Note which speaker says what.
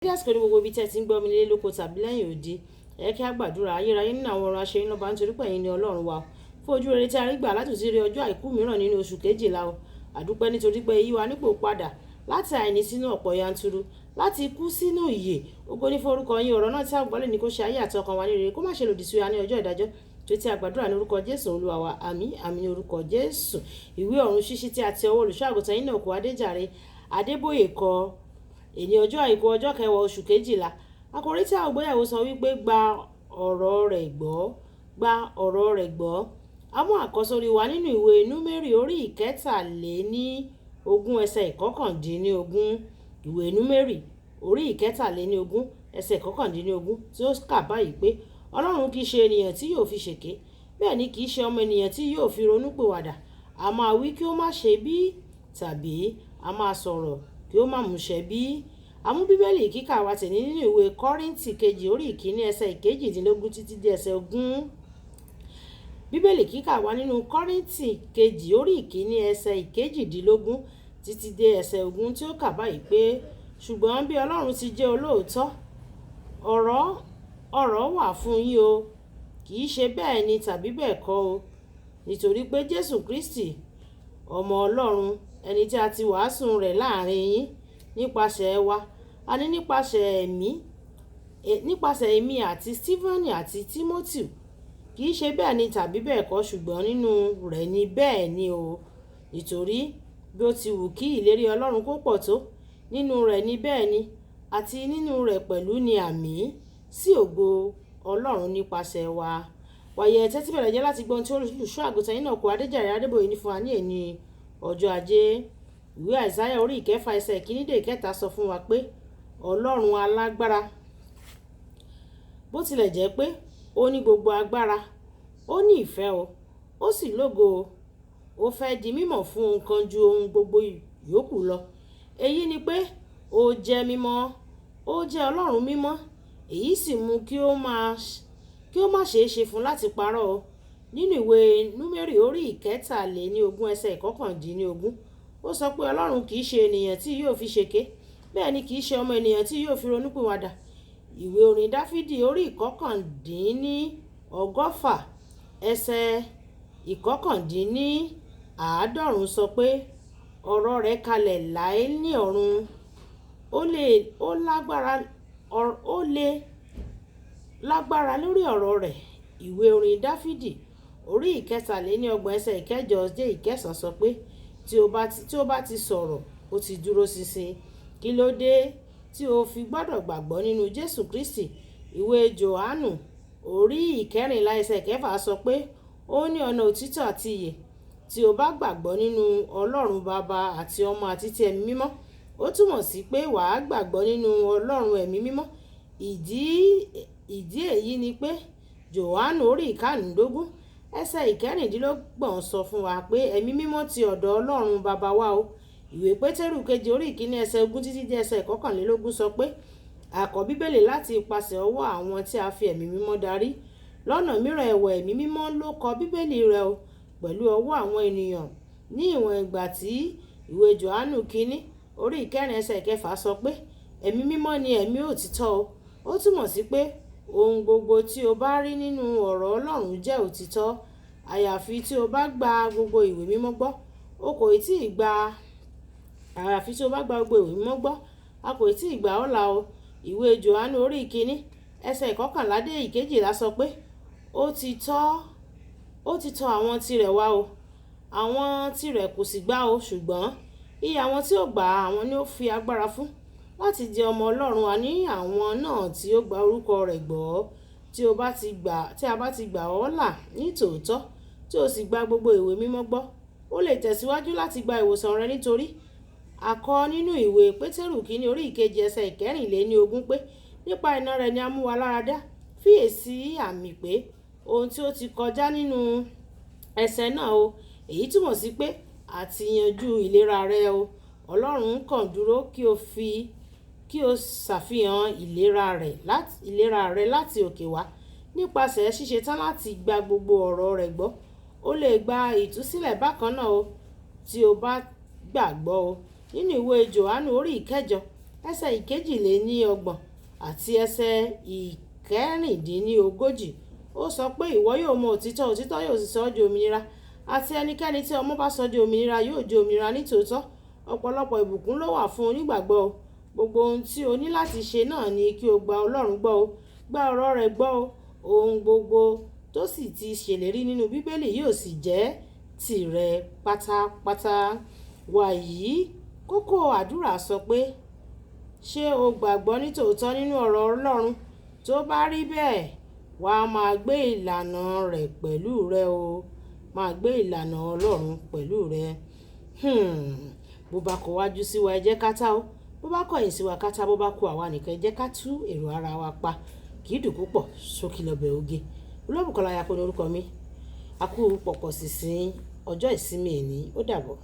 Speaker 1: Ní àsìkò ní gbogbo ibi tí ẹ ti ń gbọ́ mi nílé lóko tàbí lẹ́yìn odi, ẹ jẹ́ kí a gbàdúrà. Ayérayé nínú àwọn ọ̀run, aṣeyín lọ́ba nítorí pé ẹ̀yin ni Ọlọ́run wa. Fún ojú rere tí a rí gbà láti tún rí ọjọ́ àìkú mìíràn nínú oṣù kejìlá o. A dúpẹ́ nítorí pé ẹ yí wa nípò padà láti àìní sínú ọ̀pọ̀ yanturu, láti ikú sínú ìyè. Ògo ní fún orúkọ yín. Ọ̀rọ̀ náà tí a gbọ́ lónìí kó ṣe ayé àti ọkàn wa ní rere, kó má ṣe lòdì sí wa ní ọjọ́ ìdájọ́. Tó tí a gbàdúrà ní orúkọ Jésù Olúwa wa. Àmín, àmín ní orúkọ Jésù. Ìwé ọ̀run ṣíṣí tí a ti ọwọ́ olùṣọ́ àgùntàn Enoch Adéjàre Adébóyè kọ. Èní ọjọ́ àìkú, ọjọ́ kẹwàá, oṣù kejìlá. Àkòrí tí a ó gbéyẹ̀wò sọ wípé gba ọ̀rọ̀ rẹ̀ gbọ́, gba ọ̀rọ̀ rẹ̀ gbọ́. A mú àkọ́sórí wa nínú ìwé Númérì orí 23, ẹsẹ̀ 19. Ìwé Númérì orí 23, ẹsẹ̀ 19 tí ó kà báyìí pé Ọlọ́run kì í ṣe ènìyàn tí yóò fi ṣèké, bẹ́ẹ̀ ni kì í ṣe ọmọ ènìyàn tí yóò fi ronúpìwàdà. A máa wí kí ó má ṣe bí, tàbí a máa sọ̀rọ̀ kí ó má múṣẹ bí. A mú Bíbélì kíkà wa tẹ̀lé nínú ìwé Kọ́ríńtì kejì orí 1, ẹsẹ̀ 18 títí dé ẹsẹ̀ 20. Bíbélì kíkà wa nínú Kọ́ríńtì kejì orí 1, ẹsẹ̀ 18 títí dé ẹsẹ̀ 20 tí ó kà báyìí pé ṣùgbọ́n bí Ọlọ́run ti jẹ́ olóòótọ́, ọ̀rọ̀ wà fún yín o, kì í ṣe bẹ́ẹ̀ ni tàbí bẹ́ẹ̀ kọ́ o. Nítorí pé Jésù Kristi ọmọ Ọlọ́run, ẹni tí a ti wàásù rẹ̀ láàrin yín nípasẹ̀ wa, a ní nípasẹ̀ ẹ̀mí, nípasẹ̀ èmi àti Stefanu àti Tímótì, kì í ṣe bẹ́ẹ̀ ni tàbí bẹ́ẹ̀ kọ́, ṣùgbọ́n nínú rẹ̀ ni bẹ́ẹ̀ ni o. Nítorí bí ó ti wù kí ìlérí Ọlọ́run kó pọ̀ tó, nínú rẹ̀ ni bẹ́ẹ̀ ni, àti nínú rẹ̀ pẹ̀lú ni àmín sí ògo Ọlọ́run nípasẹ̀ wa. Wàyí ẹ tẹ́tí bẹ̀rẹ̀ jẹ́ láti gbọ́ ohun tí olùṣọ́ àgùntàn Enoch Adéjàre Adébóyè ní fún wa ní èní ọjọ́ ajé. Ìwé Àìsáyà orí 6, ẹsẹ̀ 1 dé 3 sọ fún wa pé Ọlọ́run alágbára. Bó tilẹ̀ jẹ́ pé ó ní gbogbo agbára, ó ní ìfẹ́ o, ó sì lógo o. Ó fẹ́ di mímọ̀ fún ohun kan ju ohun gbogbo yòókù lọ. Èyí ni pé ó jẹ́ mímọ́, ó jẹ́ Ọlọ́run mímọ́, èyí sì mú kí ó má ṣe é ṣe fún láti parọ́ o. Nínú ìwé Númérì orí 23, ẹsẹ̀ 19, ó sọ pé Ọlọ́run kì í ṣe ènìyàn tí yóò fi ṣèké, bẹ́ẹ̀ ni kì í ṣe ọmọ ènìyàn tí yóò fi ronúpìwàdà. Ìwé orin Dáfídì orí 119, ẹsẹ̀ 99 sọ pé ọ̀rọ̀ rẹ̀ kalẹ̀ láé ní ọ̀run. Ó lè lágbára lórí ọ̀rọ̀ rẹ̀. Ìwé orin Dáfídì orí 33, ẹsẹ̀ 8 dé 9 sọ pé tí ó bá ti sọ̀rọ̀, ó ti dúró ṣinṣin. Kí ló dé tí o fi gbọ́dọ̀ gbàgbọ́ nínú Jésù Kristi? Ìwé Jòhánù orí 14, ẹsẹ̀ 6 sọ pé ó ní ọ̀nà òtítọ́ àti ìyè. Tí o bá gbàgbọ́ nínú Ọlọ́run Baba àti Ọmọ àti ti Ẹ̀mí Mímọ́, ó túmọ̀ sí pé wà á gbàgbọ́ nínú Ọlọ́run Ẹ̀mí Mímọ́. Ìdí èyí ni pé Jòhánù orí 15, ẹsẹ̀ 26 sọ fún wa pé Ẹ̀mí Mímọ́ ti ọ̀dọ̀ Ọlọ́run Baba wá o. Ìwé Pétérù kejì orí 1, ẹsẹ̀ 20 títí dé ẹsẹ̀ 21 sọ pé a kọ Bíbélì láti ipasẹ̀ ọwọ́ àwọn tí a fi Ẹ̀mí Mímọ́ darí. Lọ́nà mìíràn ẹ̀wẹ̀, Ẹ̀mí Mímọ́ ló kọ Bíbélì rẹ̀ o pẹ̀lú ọwọ́ àwọn ènìyàn. Ní ìwọ̀n ìgbà tí ìwé Jòhánù 1 orí 4, ẹsẹ̀ 6 sọ pé Ẹ̀mí Mímọ́ ni ẹ̀mí òtítọ́ o. Ó túmọ̀ sí pé ohun gbogbo tí o bá rí nínú ọ̀rọ̀ Ọlọ́run jẹ́ òtítọ́. Àyàfi tí o bá gba gbogbo ìwé mímọ́ gbọ́, o kò ì tí ì gba. Àyàfi tí o bá gba gbogbo ìwé mímọ́ gbọ́, a kò ì tí ì gbà ọ́ là o. Ìwé Jòhánù orí 1, ẹsẹ̀ 11 dé 12 sọ pé ó ti tọ́ àwọn tirẹ̀ wá o. Àwọn tirẹ̀ kò sì gbà o, ṣùgbọ́n iye àwọn tí ó gbà àwọn ni ó fi agbára fún láti di ọmọ Ọlọ́run, àní àwọn náà tí ó gba orúkọ rẹ̀ gbọ́. Tí a bá ti gbà ọ́ là ní tòótọ́, tí o sì gba gbogbo ìwé mímọ́ gbọ́, o lè tẹ̀síwájú láti gba ìwòsàn rẹ nítorí a kọ nínú ìwé Pétérù 1 orí 2, ẹsẹ̀ 24 pé nípa iná rẹ̀ ni a mú wa láradá. Fiyèsí àmì pé ohun tí ó ti kọjá nínú ẹsẹ̀ náà o. Èyí túmọ̀ sí pé a ti yanjú ìlera rẹ o. Ọlọ́run kàn dúró kí o ṣàfihàn ìlera rẹ láti òkè wá nípasẹ̀ ṣíṣetán láti gba gbogbo ọ̀rọ̀ rẹ̀ gbọ́. O lè gba ìtúsílẹ̀ bákan náà o tí o bá gbàgbọ́ o. Nínú ìwé Jòhánù orí 8, ẹsẹ̀ 32 àti ẹsẹ̀ 36. Ó sọ pé ìwọ yóò mọ òtítọ́, òtítọ́ yóò sì sọ ọ́ di òmìnira. Àti ẹnikẹ́ni tí ọmọ bá sọ di òmìnira yóò di òmìnira nítòótọ́. Ọ̀pọ̀lọpọ̀ ìbùkún ló wà fún onígbàgbọ́ o. Gbogbo ohun tí o ní láti ṣe náà ni kí o gba Ọlọ́run gbọ́ o, gba ọ̀rọ̀ rẹ̀ gbọ́ o. Ohun gbogbo tó sì ti ṣèlérí nínú Bíbélì yóò sì jẹ́ tìrẹ pátápátá. Wàyí, kókó àdúrà sọ pé, ṣé o gbàgbọ́ nítòótọ́ nínú ọ̀rọ̀ Ọlọ́run? Tó bá rí bẹ́ẹ̀, wà á máa gbé ìlànà rẹ̀ pẹ̀lú rẹ o. Máa gbé ìlànà Ọlọ́run pẹ̀lú rẹ. Bó bá kọ wájú sí wa, ẹ jẹ́ ká tá o. Bó bá kọ̀yìn sí wa ká tá, bó bá ku àwa nìkan, ẹ jẹ́ ká tú èrò ara wa pa. Kì í dùn púpọ̀, ṣókí lọbẹ̀ oge. Olúwabùkọ́lá Ayápé ni orúkọ mi. A kú pọ̀pọ̀ ṣìnṣìn ọjọ́ ìsinmi èní. Ó dàbọ̀.